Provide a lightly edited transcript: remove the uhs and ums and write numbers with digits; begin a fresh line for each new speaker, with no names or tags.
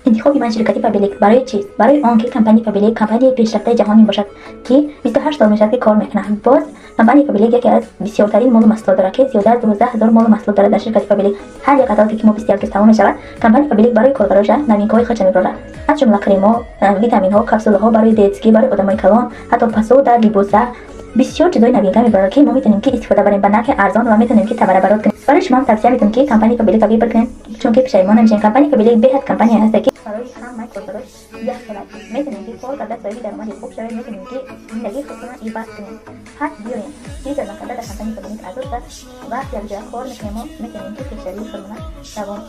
Интихоби ман ширкати Фаберлик барои чист? Барои он ки компанияи Фаберлик компанияи пешрафтаи ҷаҳон мебошад, ки 28 сол мешавад, ки кор мекунад. Боз компанияи Фаберлик яке аз бисёртарин молу маҳсулот дорад, ки зиёда аз 12 000 молу маҳсулот дорад дар ширкати Фаберлик. Ҳар як каталоге ки мо 21 рӯз тамом мешавад, компанияи Фаберлик барои коргароша новинкаҳои худша мебарорад, аз ҷумла кремҳо, витаминҳо, капсулаҳо барои детский, барои одамои калон, ҳатто посуда, либоса, бисёр чизои новинка мебарорад, ки мо метавонем, ки истифода барем ба нархи арзон ва метавонем, ки товарооборот кунем. Барои шумо тавсия метавонем, ки компанияи Фаберлика выбор кунем, чунки пушаймон намешавем. Компанияи Фаберлик беҳад компания ҳаста, ки барои ҳамаи коргарош як хелак. Метавонем, ки кор карда соҳиби даромади хуб шавем, метавонем, ки зиндагии худтонро иваз кунем. Пас биёем, чиз накарда дар компанияи Фаберлик аъзо шуда ва якҷоя кор мекунему метавонем, ки пешравии худмона давом.